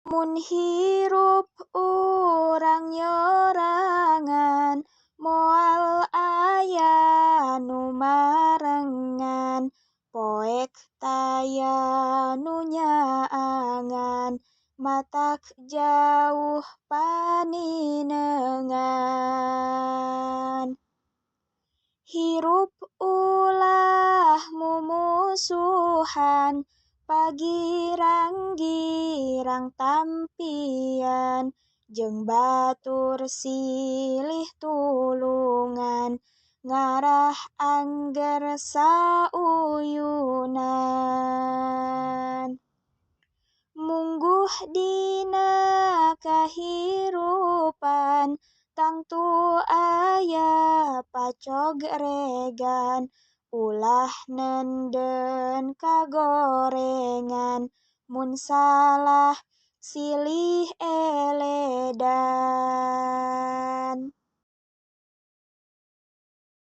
Mun hirup urang nyorangan, moal aya nu marengan, poek taya nu nyaangan, matak jauh paninengan. Hirup ulah mumusuhan, pagirang-girang tampian, jeung batur silih tulungan, ngarah angger sauyunan. Mungguh dina kahirupan tangtu aya pacogregan, ulah nenden kagorengan, mun salah silih eledan.